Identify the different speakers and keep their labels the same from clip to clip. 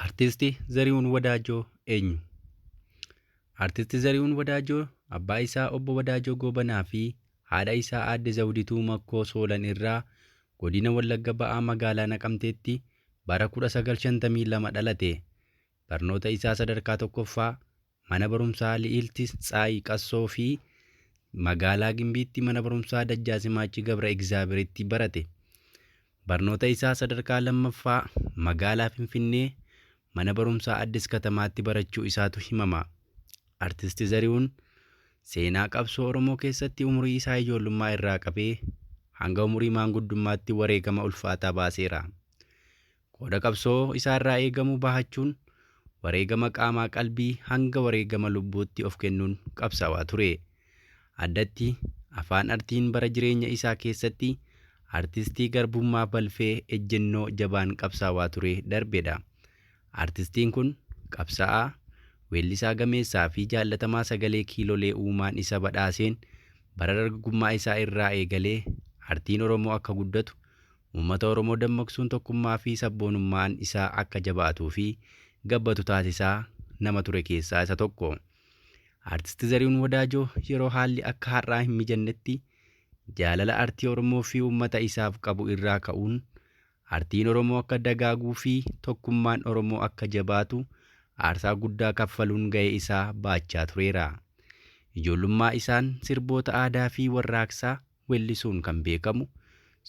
Speaker 1: Artisti Zarihuun Wadaajoo eenyu? Artisti Zarihuun Wadaajoo abbaa isaa obbo Wadaajoo Goobanaa fi haadha isaa aadde Zawudituu Makkoo Soolan irraa godina Wallagga Ba'aa magaalaa Naqamteetti bara 1952 dhalate. Barnoota isaa sadarkaa tokkoffaa mana barumsaa Li'ilti Tsaayi Qassoo fi magaalaa Gimbiitti mana barumsaa Dajjaazimaachi Gabra Igzaabiritti barate. Barnoota isaa sadarkaa lammaffaa magaalaa Finfinnee mana barumsaa Addis Katamaatti barachuu isaatu himama. Artisti Zarihuun seenaa qabsoo Oromoo keessatti umurii isaa ijoollummaa irraa qabee hanga umurii maanguddummaatti wareegama ulfaataa baaseera. Qooda qabsoo isaarraa eegamu bahachuun wareegama qaamaa qalbii hanga wareegama lubbuutti of kennuun qabsaawaa ture. Addatti afaan artiin bara jireenya isaa keessatti artistii garbummaa balfee ejjennoo jabaan qabsaawaa ture darbedha. Artistiin kun qabsaa'aa, weellisaa gameessaa fi jaallatamaa sagalee kiilolee uumaan isa badhaaseen bara dargaggummaa isaa irraa eegalee artiin Oromoo akka guddatu, uummata Oromoo dammaqsuun tokkummaa fi sabboonummaan isaa akka jabaatuu fi gabbatu taasisaa nama ture keessaa isa tokko. Artisti Zarihuun Wadaajoo yeroo haalli akka har'aa hin mijannetti jaalala artii Oromoo fi uummata isaaf qabu irraa ka'uun artiin Oromoo akka dagaaguu fi tokkummaan Oromoo akka jabaatu aarsaa guddaa kaffaluun ga'ee isaa baachaa tureera. Ijoollummaa isaan sirboota aadaa fi warraaqsaa weellisuun kan beekamu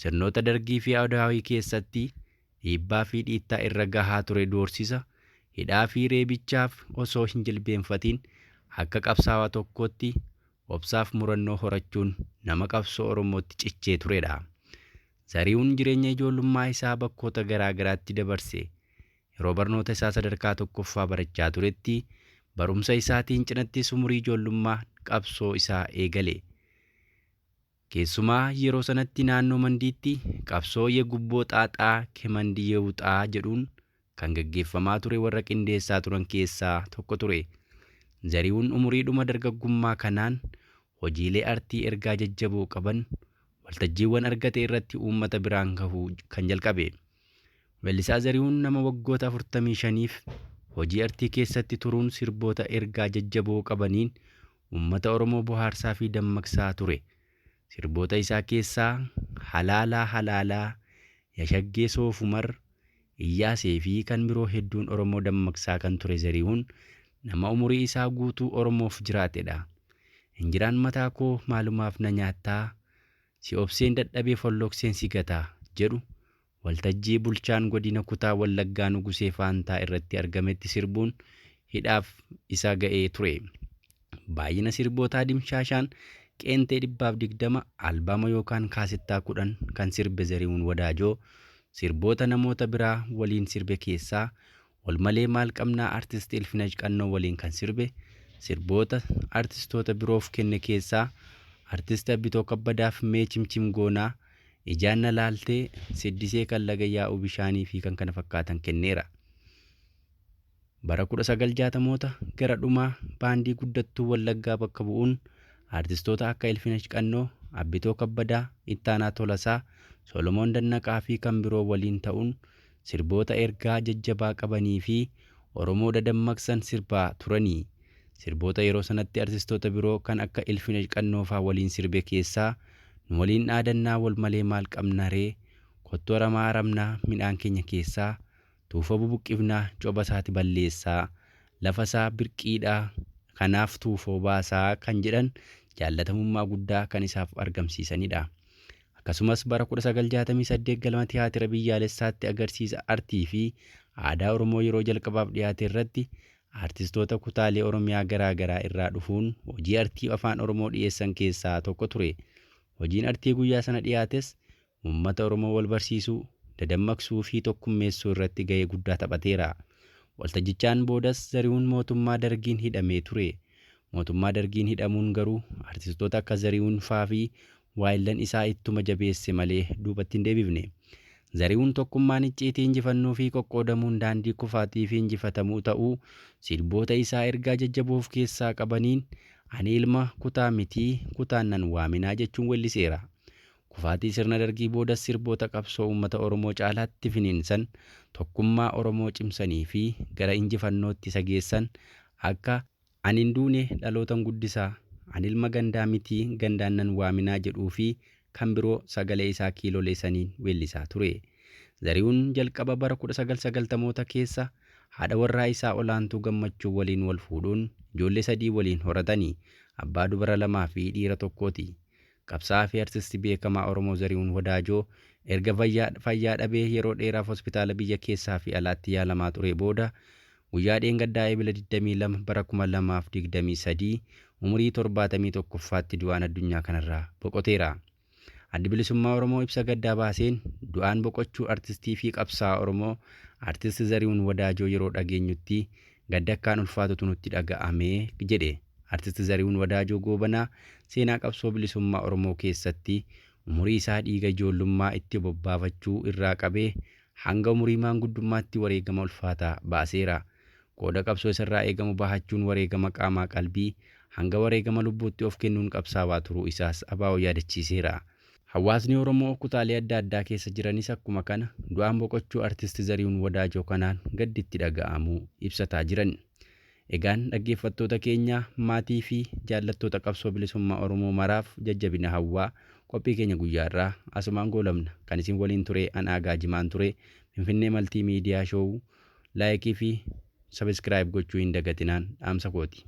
Speaker 1: sirnoota dargii fi adaawii keessatti dhiibbaa fi dhiittaa irra gahaa ture doorsisa hidhaa fi reebichaaf osoo hin jilbeenfatiin akka qabsaawaa tokkootti obsaaf murannoo horachuun nama qabsoo Oromootti cichee turedha. Zarihuun jireenya ijoollummaa isaa bakkoota garaa garaatti dabarse. Yeroo barnoota isaa sadarkaa tokkoffaa barachaa turetti barumsa isaatiin cinattis umurii ijoollummaa qabsoo isaa eegale. Keessumaa yeroo sanatti naannoo Mandiitti qabsoo Yegubboo Xaaxaa Kemandii Yewuxaa jedhuun kan gaggeeffamaa ture warra qindeessaa turan keessaa tokko ture. Zarihuun umuriidhuma dargaggummaa kanaan hojiilee artii ergaa jajjaboo qaban waltajjiiwwan argate irratti uummata biraan gahuu kan jalqabe. Weellisaa Zarihuun nama waggoota 45f hojii artii keessatti turuun sirboota ergaa jajjaboo qabaniin uummata Oromoo bohaarsaa fi dammaqsaa ture. Sirboota isaa keessaa Halaalaa Halaalaa, Yashaggee Soofumar, Iyyaasee fi kan biroo hedduun Oromoo dammaqsaa kan ture Zarihuun nama umurii isaa guutuu Oromoof jiraatedha. Injiraan mataa koo maalumaaf na nyaattaa, si obseen dadhabee follokseen si gataa jedhu waltajjii bulchaan godina kutaa Wallaggaa Nugusee Faantaa irratti argametti sirbuun hidhaaf isa ga'ee ture. Baay'ina sirbootaa dimshaashaan qeentee 120 albaama yookaan kaasettaa 10 kan sirbe Zarihuun Wadaajoo sirboota namoota biraa waliin sirbe keessaa wal malee maal qabnaa artisti Ilfinash Qannoo waliin kan sirbe sirboota artistoota biroof kenne keessaa artisti Abbitoo Kabbadaaf Mee Chimchim Goonaa, Ijaan na laaltee, Siddisee kan laga yaa'u bishaanii fi kan kana fakkaatan kenneera. Bara 1960moota gara dhumaa baandii guddattuu Wallaggaa bakka bu'uun artistoota akka Ilfinash Qannoo, Abbitoo Kabbadaa, Ittaanaa Tolasaa, Solomoon Dannaqaa fi kan biroo waliin ta'uun sirboota ergaa jajjabaa qabanii fi Oromoo dadammaqsan sirbaa turanii. Sirboota yeroo sanatti artistoota biroo kan akka Ilfinash Qannoo faa waliin sirbe keessaa Nu waliin dhaadannaa wal malee maal qabna ree, kottu aramaa aramnaa midhaan keenya keessaa, tuufoo bubuqqifnaa coba isaati balleessaa, lafa isaa birqiidhaa kanaaf tuufoo baasaa kan jedhan jaallatamummaa guddaa kan isaaf argamsiisanidha. Akkasumas bara 1968 galma Tiyaatira Biyyaalessaatti agarsiisa artii fi aadaa Oromoo yeroo jalqabaaf dhiyaate irratti artistoota kutaalee Oromiyaa garaa garaa irraa dhufuun hojii artii Afaan Oromoo dhiyeessan keessaa tokko ture. Hojiin artii guyyaa sana dhiyaates uummata Oromoo wal barsiisuu, dadammaqsuu fi tokkummeessuu irratti gahee guddaa taphateera. Waltajjichaan boodas Zarihuun mootummaa Dargiin hidhamee ture. Mootummaa Dargiin hidhamuun garuu artistoota akka Zarihuun faa fi waayillan isaa ittuma jabeesse malee duubatti hin deebifne. Zarihuun tokkummaan icciitii injifannoo fi qoqqoodamuun daandii kufaatii fi injifatamuu ta'uu sirboota isaa ergaa jajjaboo of keessaa qabaniin ani ilma kutaa mitii kutaan nan waaminaa jechuun weelliseera. Kufaatii sirna Dargii boodas sirboota qabsoo uummata Oromoo caalaatti finiinsan, tokkummaa Oromoo cimsanii fi gara injifannootti isa geessan akka Ani hin duune dhalootan guddisaa, Ani ilma gandaa mitii gandaan nan waaminaa jedhuu fi kan biroo sagalee isaa kiilolee saniin weellisaa ture. Zarihuun jalqaba bara 1990moota keessa haadha warraa isaa Olaantuu Gammachuu waliin wal fuudhuun ijoollee sadii waliin horatani. Abbaa dubara lamaa fi dhiira tokkooti. Qabsaa'aa fi artistii beekamaa Oromoo Zarihuun Wadaajoo erga fayyaa dhabee yeroo dheeraaf hospitaala biyya keessaa fi alaatti yaalamaa ture booda guyyaa dheengaddaa Ebila 22 bara 2023 umurii 71ffaatti du'aan addunyaa kanarraa boqoteera. Addi Bilisummaa Oromoo ibsa gaddaa baaseen du'aan boqochuu artistii fi qabsaa'aa Oromoo Artist Zarihuun Wadaajoo yeroo dhageenyutti gadda akkaan ulfaatutu nutti dhaga'ame jedhe. Artist Zarihuun Wadaajoo Goobanaa seenaa qabsoo bilisummaa Oromoo keessatti umurii isaa dhiiga ijoollummaa itti bobbaafachuu irraa qabee hanga umurii maanguddummaatti wareegama ulfaataa baaseera. Qooda qabsoo isarraa eegamu bahachuun wareegama qaamaa qalbii hanga wareegama lubbuutti of kennuun qabsaawaa turuu isaas ABO yaadachiiseera. Hawaasni Oromoo kutaalee adda addaa keessa jiranis akkuma kana du'aan boqochuu Artist Zarihuun Wadaajoo kanaan gaddi itti dhaga'amuu ibsataa jiran. Egaan dhaggeeffattoota keenya, maatii fi jaallattoota qabsoo bilisummaa Oromoo maraaf jajjabina hawwaa qophii keenya guyyaa irraa asumaan goolabna. Kan isin waliin ture an Aagaa Jimaan ture. Finfinnee Maltii Miidiyaa Shoow laayikii fi sabiskiraayib gochuu hin dagatinaan dhaamsa kooti.